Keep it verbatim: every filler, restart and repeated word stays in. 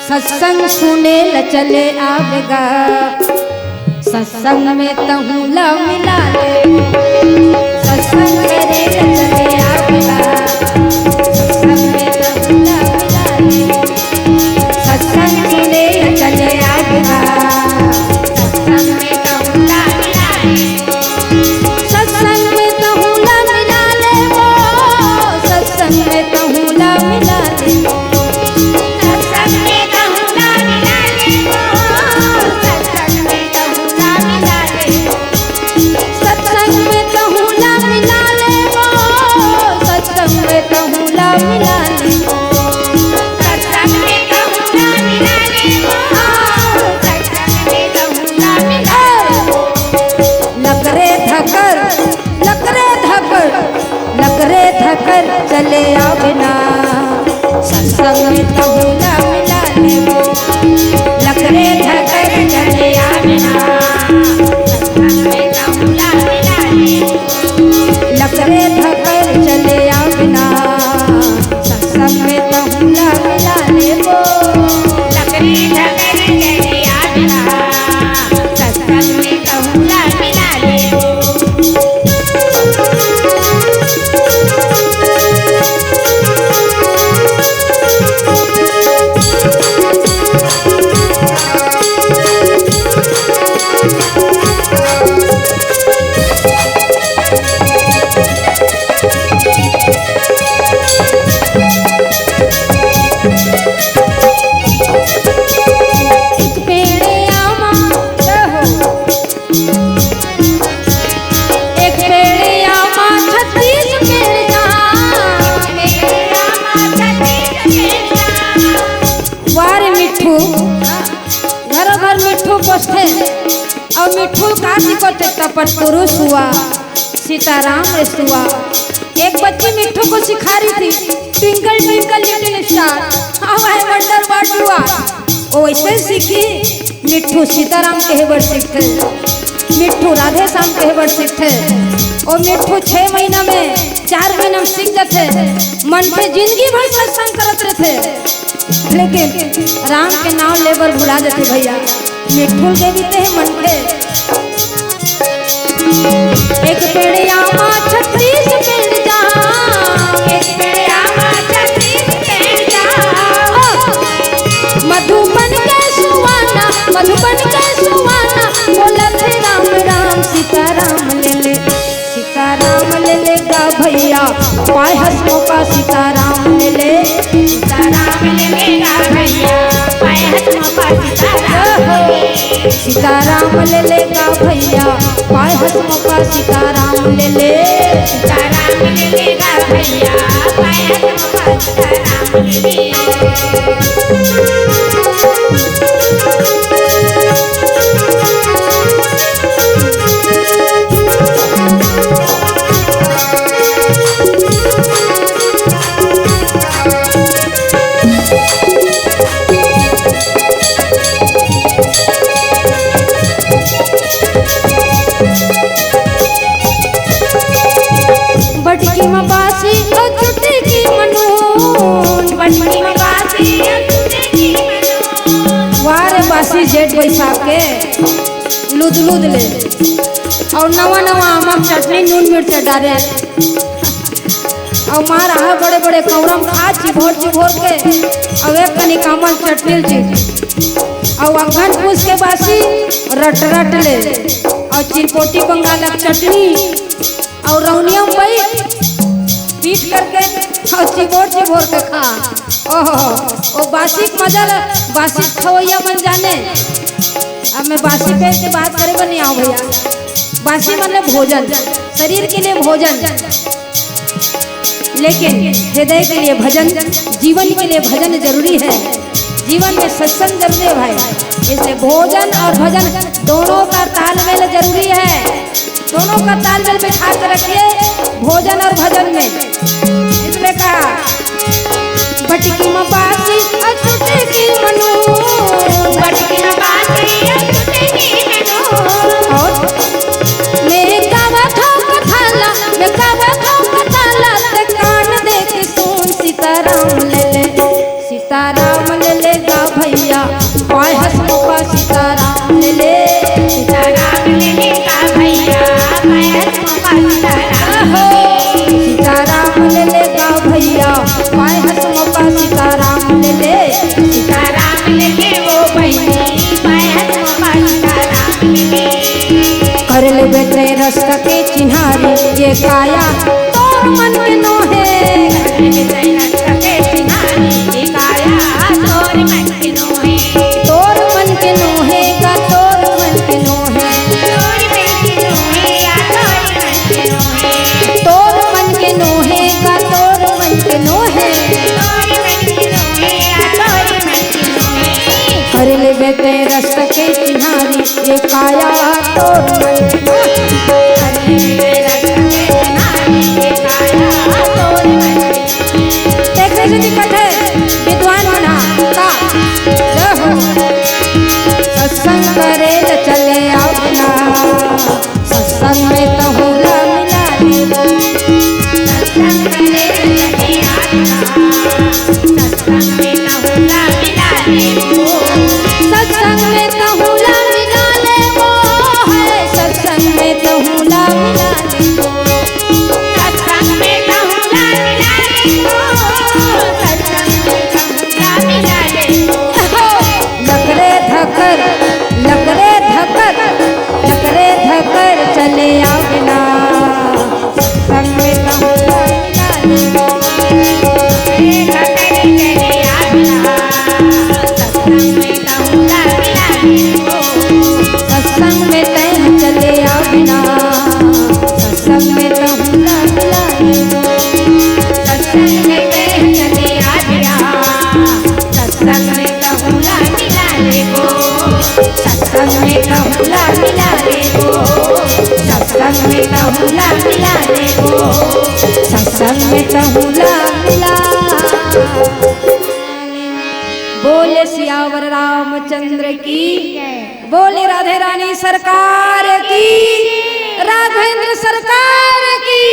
सत्संग सुने ल चले आवेगा, सत्संग में तहूँ ला मिला ले। सत्संग करे ल चले आवेगा, सत्संग में तहूँ ला मिला ले। सत्संग सुने ल चले आवेगा, सत्संग में तहूँ ला मिला ले। सत्संग में तहूँ ला मिला ले वो, सत्संग में तहूँ ला मिला ले। सत्संग में तहूँ ला मिला ले वो, सत्संग में तहूँ ला मिला ले। सत्संग में तहूँ ला मिला ले वो, सत्संग में तहूँ ला मिला ले। सत्संग में तहूँ ला मिला ले वो, सत्संग में तहूँ ला मिला ले। लकरे धकर, लकरे धकर, लकरे धकर चले आवेना। सत्संग में तहूँ ला मिला ले वो। लकरे धकर चले आवेना। सत्संग में तहूँ ला मिला ले वो। लकरे धकर चले आवेना। सत्संग में तहूँ ला मिला ले वो। लकरे धकर चले आवेना। सत्संग में तहूँ ला मिला ले वो। एक पेड़ आमा, जय हो। एक पेड़ आमा, छत्तीस पेड़ जाम। वाह रे मिट्ठू, घरो घर मिट्ठू पोसथे। अउ मिट्ठू का सिखोथे, तपत पुरुष हुआ, सीताराम रे सुआ। एक बच्ची मिट्ठू को सिखा रही थी, "Twinkle twinkle little star, how I wonder what you are।" वो वैसे सीखी, मिट्ठू सीताराम कहे बर सीखथे। मिट्ठू राधे श्याम कहे बर सीखथे। ओ मिट्ठू छह महीना में, चार महीना में सीख जाथे। मनखे जिंदगी भर सत्संग करत रहिथे, लेकिन राम के नाम ले बर भुला जाथे भैया। मिट्ठू के भी ते मनखे। एक पेड़ आमा छत्तीस पेड़ जाम। एक पेड़ आमा छत्तीस पेड़ जाम। ओ, मधुबन के सुहाना, मधुबन के सुहाना, बोलत हे राम राम, सीताराम ले ले, सीताराम ले ले गा भैया, पाय हस मोका सीताराम ले ले। सीताराम ले ले गा भैया, पाय हस मोका सीताराम ले ले। सीताराम ले ले गा भैया, पाय हस मोका सीताराम ले ले। सीताराम ले ले गा भैया, पाय हस मोका सीताराम ले ले। बटकी म बासी अउ चुटकी म नून। बटकी म बासी अउ चुटकी म नून। वाह रे बासी जेठ बैसाख के लुद लुद ले। अउ नवा नवा आमा म चटनी नून मिर्चा डारे। अउ मार आहा बड़े बड़े कौड़ा म खा चिभोर चिभोर के। अउ एक कनिक आमा ल चटनी ल चीख। अउ अखन पूस के बासी रट रट ले। अउ चिरपोटी बंगाल के चटनी। अउ रौनिया म बइठ, पीठ करके अउ चिबोर चिबोर के खा। ओहो, ओ बासी के मजा ल बासी के खवइया मन जाने। अब मैं बासी पे के बात करे बर नहीं आऊँ भैया। बासी मतलब भोजन, शरीर के लिए भोजन, लेकिन हृदय के लिए भजन, जीवन के लिए भजन जरूरी है। जीवन में सत्संग जरूरी है भाई। इसलिए भोजन और भजन दोनों का तालमेल जरूरी है। दोनों का तालमेल बिठा के रखिए भोजन और भजन में। इसने कहा, बटकी म बासी अउ चुटकी म नून। बटकी म बासी अउ चुटकी म नून। और मैं गावत हूँ कथा ला, मैं गावत हूँ कथा ला, ते कान दे के सुन, सीताराम ले ले। सीताराम ले ले गा भैया। पाय हस मोका सीताराम ले ले। सीताराम ले ले गा भैया, पाय हस मोका सीताराम ले ले। सीताराम ले ले गा भैया, पाय हस मोका सीताराम ले ले। सीताराम ले ले ओ बहिनी, पाय हस मोका सीताराम ले ले। कर लेबे तैं रस्ता के चिन्हारी, ये काया तोर मन के नोहे। कर लेबे तैं रस्ता के चिन्हारी, ये काया तोर मन के नोहे। तोर मन के नोहे का तोर मन के नोहे। तोर मन के नोहे का तोर मन के नोहे। तोर मन के नोहे का तोर मन के नोहे। तोर मन के नोहे का तोर मन के नोहे। कर लेबे तैं रस्ता के चिन्हारी, ये काया तोर मन के नोहे। कर लेबे तैं रस्ता के चिन्हारी, ये काया तोर मन के नोहे। तेखरे सेती कथे विद्वान मन ह का, जय हो। सत्संग करे ल चले आव ना, सत्संग में तहूँ ला मिला लेबो। सत्संग करे ल चले आव ना, सत्संग में तहूँ ला मिला लेबो। सत्संग में तहूँ ला मिला लेबो, है सत्संग में तहूँ ला मिला लेबो। सत्संग में तहूँ ला मिला लेबो, सत्संग में तहूँ ला मिला लेबो। लकरे धकर, लकरे धकर, लकरे धकर चले आव ना। सत्संग में तहूँ ला मिला लेबो। लकरे धकर चले आव ना। सत्संग में तहूँ ला मिला लेबो। सत्संग में तहूँ चले आव ना। सत्संग में तहूँ ला मिला लेबो। सत्संग में तहूँ चले आव ना। सत्संग में तहूँ ला मिला लेबो। सत्संग में तहूँ ला मिला लेबो। सत्संग में तहूँ ला मिला लेबो। सत्संग में तहूँ ला मिला। बोले सियावर रामचंद्र की, बोले राधे रानी सरकार की, राघवेंद्र सरकार की।